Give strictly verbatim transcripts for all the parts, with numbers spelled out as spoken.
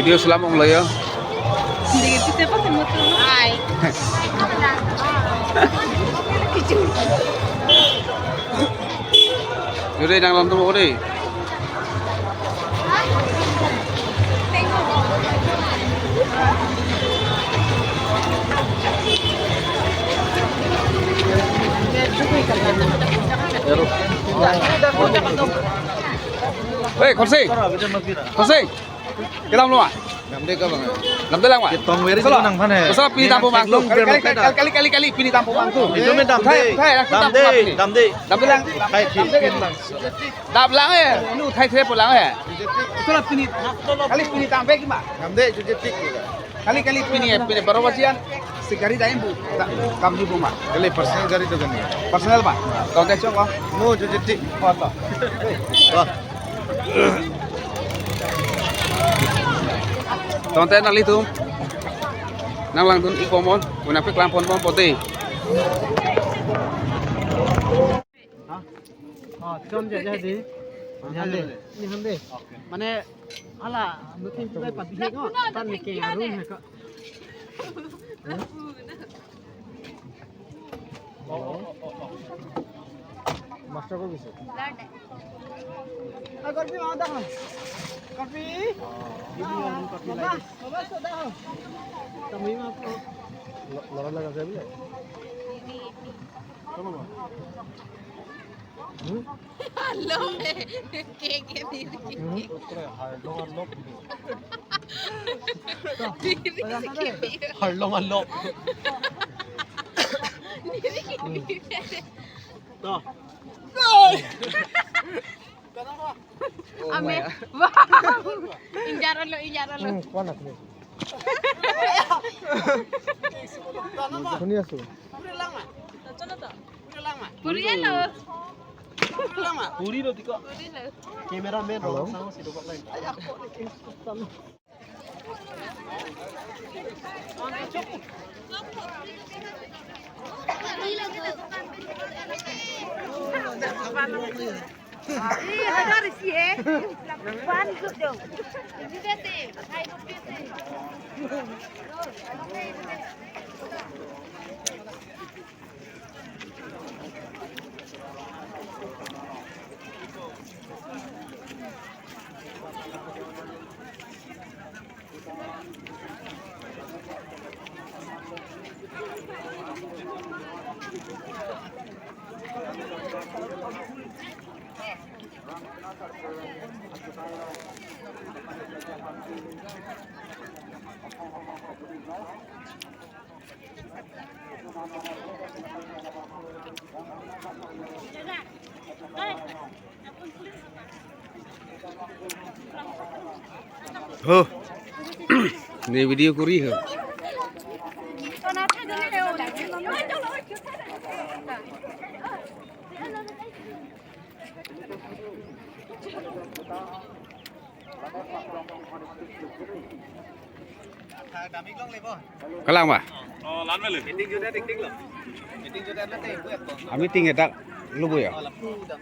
Yo, selam ong lo yo. Hindi, kita pa sa motor. Ay. Yo deh, nang nonton mo deh. Hei, Khorsing. Khorsing. Kedam lo ma? Damde ka bang? Damde lang ma? Ketong veri. Solo. Nangphan he. Solo, pini dampo bang tu. Kali, kali, kali, kali, kali, pini dampo bang tu. Itu me damde. Uthai, uthai, aku damde, dampo bang pini. Damde. Damde lang. Hai, damde pin lang. Dam lang eh. Ini uthai the pulang eh. Solo pini. Kali pini dampo ki ma? Damde, jujetik juga. Kali, kali pini eh, pini baru basian. Si gari dam pu. Da-, dam di pu ma? Kali personal gari tu kan ni. Personal ma? Tong te chong ko. No, jujetik. Oh, to. Wah. Tong te nanglitum nanglangdun-ik pon, puna paklang pon pon pote. Ha? Oh, chom ja ja di. Hande. Ini hande. Oke. Mane hala, mungkin kita pati ko, pan ni ke arun ko. Master ko bisa. Ah, Korpi, mau dah. Korpi. Ah, Baba, Baba, sudah. Kami mau apa? Lo-, lora laga saya bila. Kamu apa? Hmm? Hello, eh. Ke, ke, diri ke. Hmm? Diri ke. Harlong alok. Diri ke. Toh. Ame. Wow. Injar lo, injar lo. Hmm, কোৱা নাই? শুনি আছো। Puri lo. Puri lo tiko. Puri lo. Cameraman. Hello. Rong sang si dokok lain. Ho. Ne video kuri ho. Kalang ba? Oh, lan mele. Meeting juda, meeting lo. Meeting juda na te, bu ek ko. Ami ting etak lo bu ya. Oh, lapu dam.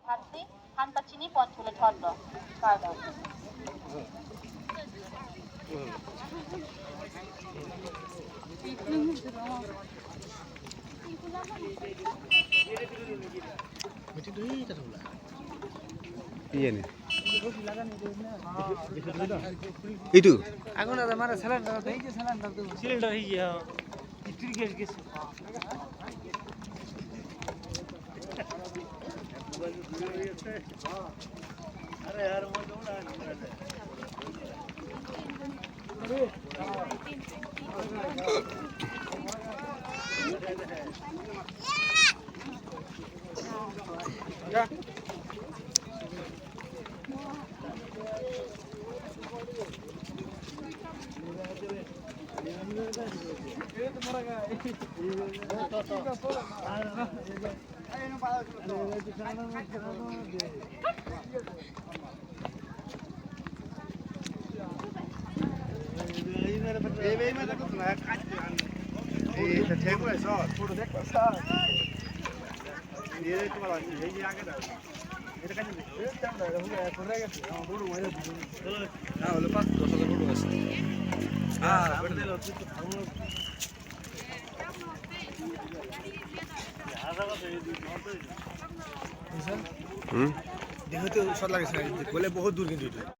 Phansi, han kachini pon thule thon do. Kardom. Iya nih. Itu. Aku nak mana cylinder tu, ini cylinder tu. Cylinder iya. Itu gas gas. अरे यार, वो तो उड़ा नहीं रहा है। হুম? দেখতে ওচৰত লাগিছে, গ'লে বহুত দূৰ কিন্তু এইটো।